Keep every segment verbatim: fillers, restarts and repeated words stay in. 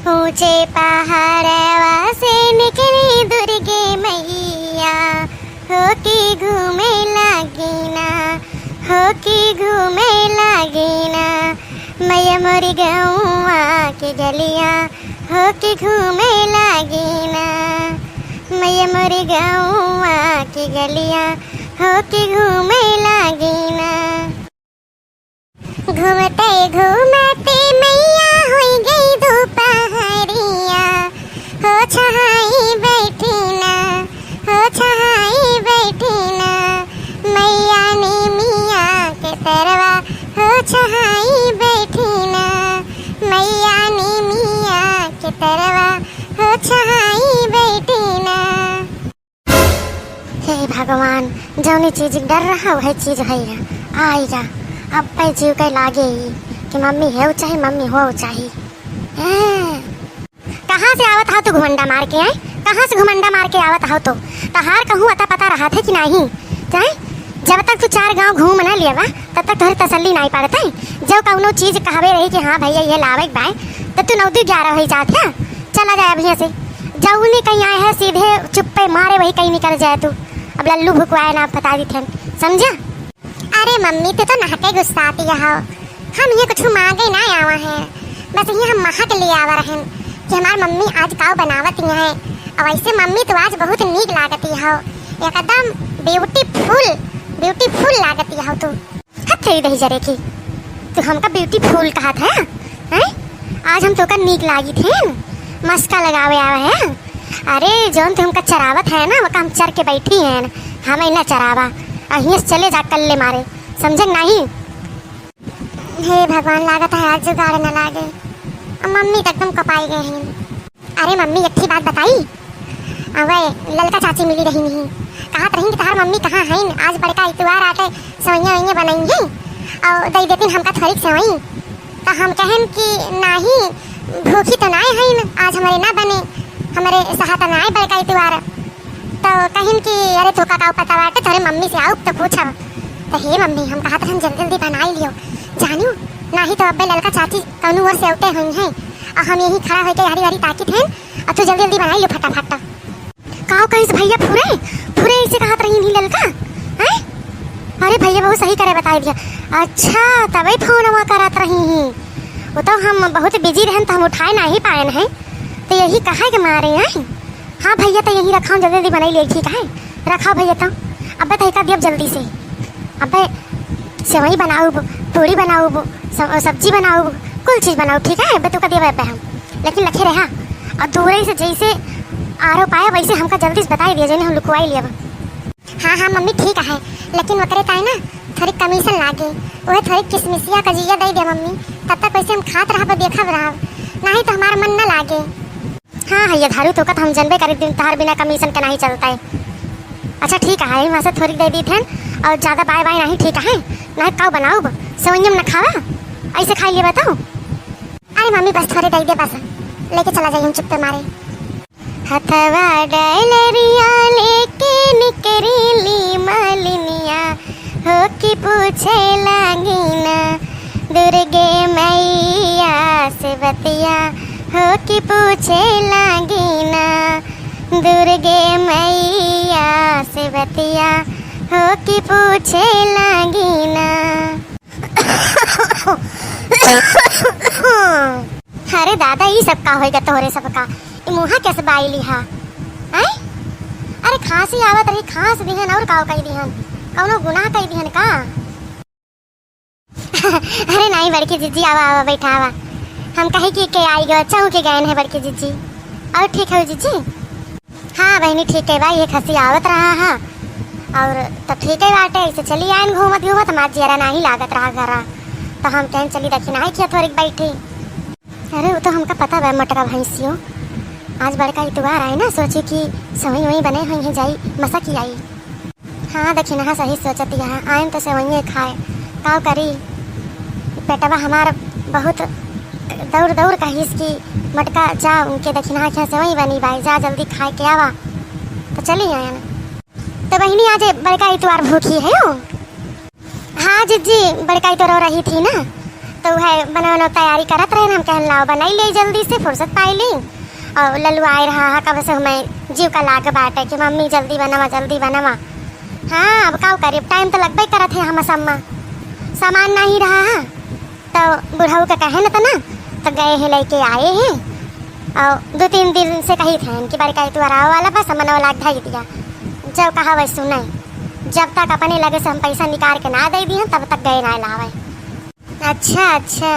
ऊँचे पहाड़वा से निकली दुर्गे मैया, होके घूमे लागिना, होके घूमे लागिना। मैया मोरी गौवा के गलिया, होके घूमे लागिना। मैया मोरी गौवा के गलिया, होके घूमे लागिना। घूमते घूमते मैया होई गई दुपहरिया, हो छहाई बैठी ना, हो छहाई बैठी ना। मैया नीमिया के तरवा, हो छहाई बैठी ना। मैया नीमिया के तरवा, हो छहाई बैठी ना। हे भगवान, जौनी चीज के डर रहा, वही चीज है, आइगा। अब पे जीव के लागे ही कि मम्मी है चाहे मम्मी हो चाहे। हैं? कहाँ से आवत हा तू घुमंडा मार के, हैं? कहाँ से घुमंडा मार के आवत हा तू? तहार कहूँ अता पता रहत है कि नाही? हैं? जब तक तू चार गांव घूम ना लियावा, तब तक तोहरे तसल्ली नाही पड़त है। जब कौनो चीज कहबे रही कि हाँ भैया, ये लावे के बाय, तो तू नौ दू ग्यारह हो जात है। चला जाए अभी से। जौनी कहीं आए है, सीधे चुप्पे मारे वही कहीं निकल जाए तू। अब लल्लू भुकवाए ना, बता दी थे, समझा? अरे मम्मी, तू तो नहके गुस्साती हो। हम ये कुछ मांगे ना आवा हैं, बस ये हम महक ले आवा रहन कि हमार मम्मी आज काव बनावत ही है। और वैसे मम्मी, तू आज बहुत नीक लागती हो, एकदम ब्यूटीफुल, ब्यूटीफुल लागती हो तू। हद तेरी दही जरे की, तू हमका ब्यूटीफुल कहत है, हैं? आज हम तोका नीक लागित है, मस्का लगावे आवे है। अरे, जौन तू हमका चरावत है ना, वका हम चर के बैठी हैं, हमें न चरावा। अहिए से चले जा कल्ले मारे, समझे नाही? हे भगवान, लागत है आज जुगाड़ न लागे। अब मम्मी तो एकदम कपाई गए हैं। अरे मम्मी, एक ठे बात बताई, अवे ललका चाची मिली रही नहीं, कहत रही कि तहार मम्मी कहाँ हैं, आज बड़का इतवार आटे, सवैया वैया बनाई हैं, और दई देतीन हमका थोड़ी सवई। तो हम कहन कि नाही, भूखी तो नाय हईन, आज हमरे ना बने, हमरे सहाता नाय बड़का इतवार। तो कहिन कि अरे, तोका का पता बाटे, तोरे मम्मी से आउब तो पूछब। तो हे मम्मी, हम कहत रहन जल्दी जल्दी बनाई लियो, जानियो, नाही तो अब्बे ललका चाची कौनो ओर से औते हुई हैं, और हम यही खड़ा होके हरी हरी ताकित हैं, और तू जल्दी जल्दी बनाई लियो फटाफट। काव कहिस भैया फुरे? फुरे ऐसे कहत रही नहीं ललका? हैं? अरे भैया बहुत सही करे बताई दिया। अच्छा, तबे फोनवा करत रही ही। वो तो हम बहुत बिजी रहन तो हम उठाए नाही पाएन हैं। तो यही कहा के मारे हैं। हाँ भैया, तो यही रखाओ, जल्दी जल्दी बनाई ले, ठीक है? रखाओ भैया तो। अबे तहिका दियब जल्दी से। अबे सेवई बनाउब, पूड़ी बनाउब, सब-, सब्जी बनाउब, कुल चीज बनाउब, ठीक है? अबे तू का दियब अबे हम। लेकिन लखे रहा, और दूरे से जैसे आरो पाए वैसे हमका जल्दी से बताई दिया, जने हम लुकवाई लियब। हाँ, हाँ मम्मी, ठीक है, लेकिन ओकरे ताई ना थोड़ी कमीशन लागे, वह थोड़ी किसमिसिया का जिया दे दे मम्मी, तब तक वैसे हम खात रहब, देखब रहब, नाही तो हमार मन न लागे। हाँ, है ये धारू, तोका तो हम जनबे करी, दिन तहार बिना कमीशन के नाही चलता है। अच्छा ठीक है, वहाँ से थोड़ी दे दी थे, और ज्यादा बाय बाय नाही, ठीक है, नाही काव बनाउब, सेवइयम न खावा, ऐसे खाई लेबा तो। अरे मम्मी, बस थोड़े दे दे, बस लेके चला जाइए हम चुप्पे मारे। हथवा डैलरिया लेके निकरेली मालिनिया, हो कि पूछे लागिना दुर्गे मैया से बतिया, हो कि पूछे लागिना दुर्गे मैया से बतिया, हो कि पूछे लागिना। अरे दादा, ई सब का होइगा तोहरे सब का? ई मुँहा कैसे बाई लिहा? हैं? अरे खांसी आवत रही, खांस दिहन और काव कही दिहन? कौनो गुनाह कही दिहन का? अरे नाही बड़की जिज्जी, आवा, आवा, बैठा, आवा। हम कहे कि के आई गो, चौंक के गए हैं बड़की जिज्जी। और ठीक है जिज्जी? हाँ बहिनी, ठीक है बा, ये खांसी आवत रहा है। और तो ठीक है बाटे, ऐसे चली आयन घूमत घूमत, हमार जियरा नाही लागत रहा घरा। तो हम कहन चली दखिनाही खिया थोड़ी बैठी। अरे वो तो हमका पता बा मोटका भैंसियो, आज बड़का इतवार आए ना, सोची कि सेवई वई बने हुई है, जाई मसा की आई। हाँ दखिनहा सही सोचत यहाँ, आयन तो सेवइये खाए, काव करी। पेटवा हमार बहुत दौड़ दौड़ कहिस कि मोटका जा, उनके दखिनहा खिया सेवई बनी बाई, जा जल्दी खाए के आवा। तो चली आयन। तो बहिनी, आज बड़का इतवार भूखी है हो? हाँ जिज्जी, बड़का इतवार रही थी ना, तो उहै बनवा बनवा तैयारी करत रहे ना, हम कहन लाओ बनाई ले जल्दी से, फुर्सत पाई ली। और लल्लू आए रहा है, कब से हमें जीव का लाग बाटे कि मम्मी जल्दी बनवा, जल्दी बनवा। हाँ, अब का करी, अब टाइम तो लगबे करत है, हम सम्मा सामान नहीं रहा है। तो बुढ़ऊ के कहे न त ना, तो गए हैं लेके आए हैं। और दो तीन दिन से कही थे कि बड़का इतवार आवे वाला बा, सामान वाला धई दिया। जब कहा वही सुने, जब तक अपने लगे से हम पैसा निकाल के ना दे दिए, तब तक गए ना लावे। अच्छा, अच्छा।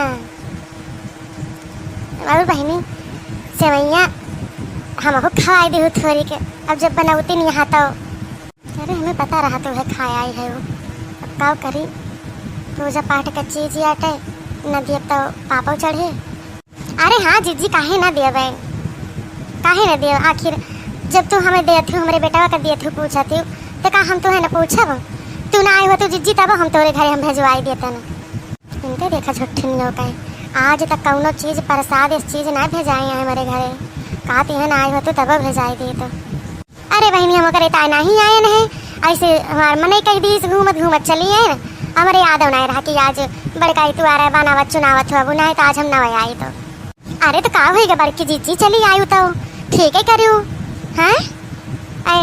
और बहिनी, सेवइया हमहू खवाई देहु थोरी के। अब जब बनौती नहीं यहाँ तो। अरे, हमें पता रहा तो है खाए आई है वो। अब का करी, पूजा पाठ का चीज ही आटे, न दिए तो पापो चढ़े। अरे हाँ जिज्जी, काहे ना देवे, काहे ना देवे? आखिर जब तू हमें देत हो, हमरे बेटवा का देत हो, पूछत हो, तो का हम तुहे न पूछब? तू ना आए हो तो जिज्जी, तब हम तोरे घरे हम भेजवाई देते ना। इनके देखा झुट्ठनियों का, आज तक कौनो चीज, प्रसाद, इस चीज ना भेजाए हैं हमारे घरे। का तिहे ना आए हो तो तब भेजाई दे तो। अरे बहिनी, हम ओकरे ताय नाही आयन है, ऐसे हमार मनई कह दीस, घूमत घूमत चली आयन। हमरे यादव नाही रहा कि आज बड़का इतवार है, बनावत चुनावत हो, अब नाही तो आज हम ना आई तो। अरे तो का होइगा बड़की जीजी, चली आयु तो ठीक है करियो, हैं? ऐ,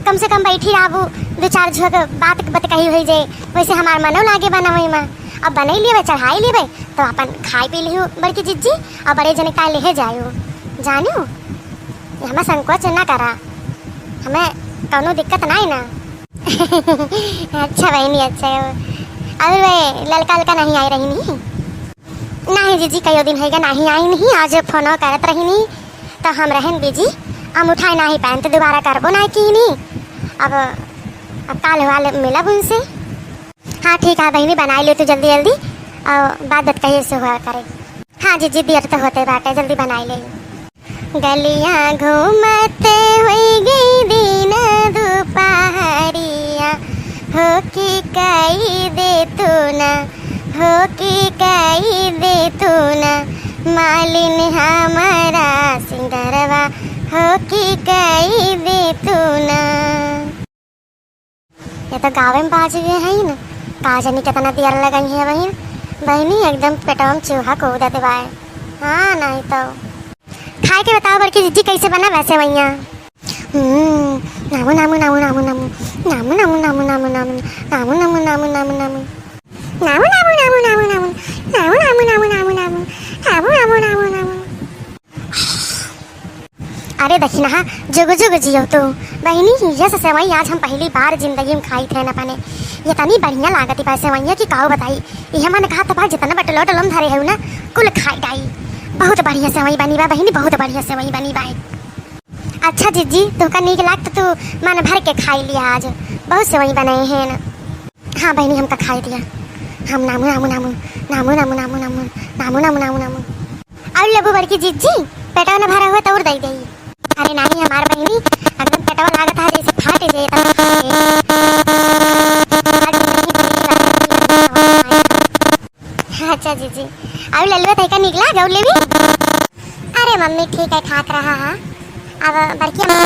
कम से कम बैठी रहबू, दो चार झोंक बात बतकही होई जाए, वैसे हमार मनो लागे बनावे में। अब बनाई लेबे, चढ़ाई लेबे, तो अपन खाई पी लिहू बड़की जीजी, और बड़े जने का लेहे जायु, जानियो। हमें संकोच ना करा, हमें कौनो दिक्कत ना है ना। अच्छा बहिनी, अच्छा। और वे ललका ललका नहीं आई रही नहीं? नहीं जीजी, कयो दिन हैगा नहीं आई नहीं। आज फोनो करत रही नहीं तो हम रहन बिजी, हम उठाए नहीं पाएन तो दोबारा करबो नहीं की नहीं। अब, अब काल वाल मिलब उनसे। हाँ ठीक है बहिनी, बनाई ले तू जल्दी जल्दी और बात बात कहिए से हुआ करे। हाँ जीजी, देर तो होते बाटे, जल्दी बनाई ले। गलियां घूमत होई गई दिन दुपहरिया, हो कि कई दे तू ना, हो कि कई दे तू ना, मालिन हमारा सिंगरवा, हो कि कई दे तू ना। ये तो गावे में बाज गए हैं न, का जानी कितना देर लगई है बहिन। बहिनी एकदम पेटवा में चूहा कूदत बाए। हाँ, नहीं तो। खाए के बताओ बड़की जीजी, कैसे बना वैसे वैया? हम्म, नामू, नामू, नामू। अरे दखिनहा, जुग जुग जियो तू। बहिनी, यस सेवई आज हम पहली बार जिंदगी में खाई थे न अपने। ये तनी बढ़िया लागत बा सेवइया कि काऊ बताई। ये मन कहा था, जितना बटलो टलोम धरे है ना, कुल खाई डाई। बहुत बढ़िया सेवई बनी बा बहिनी, बहुत बढ़िया सेवई बनी बा। अच्छा जीजी, तुमका नीक लाग तो तू मन भर के खाई लिया आज। बहुत सेवई बनाए हैं ना। हाँ बहिनी, हमका खाई दिया। हम नामू, नामू, नामू। और लेबू बड़की जीजी, पेटवा न भरा हुआ तो और दई देई। अरे नानी, हमार बहिनी, एकदम पेटवा लागत है जैसे फाट जाए, एकदम फाट जाए। अच्छा जीजी, और ललुआ तैका नीक लाग, और लेबी? अरे मम्मी, ठीक है, ठाक रहा है। अब बड़की अम्मा,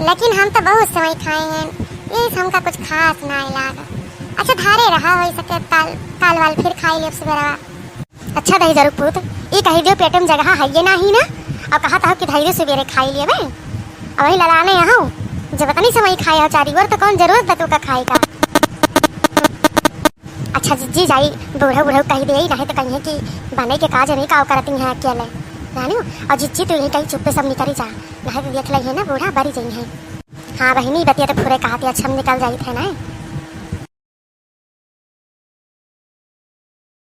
लेकिन हम तो बहुत सेवई खाए हैं, ये हमका कुछ खास ना लाग। अच्छा, धारे रहा, हो सके काल, काल वाल फिर खाई लेब सुबेरवा। अच्छा दही जरूर पूत, ई कही दियो पेट में जगह है ये नाही ना, और कहा था कि धैर्य सुबेरे खाई लेबे, और वही ललाने यहाँ जब इतनी सेवई खाए हो चारी ओर, तो कौन जरूरत बा तू का खाए का? अच्छा जीजी जाई, बूढ़ा बूढ़ा कही दे, नहीं तो कहीं कि बने के काज नहीं काव करती हैं अकेले, जानियो। और जीजी तू यही कहीं चुप्पे सब निकरी जा, नहीं तो देख लई है ना बूढ़ा बरी जाई है। हाँ बहिनी, बतिया तो फुरे कहा थी, अच्छा हम निकल जाई थे ना।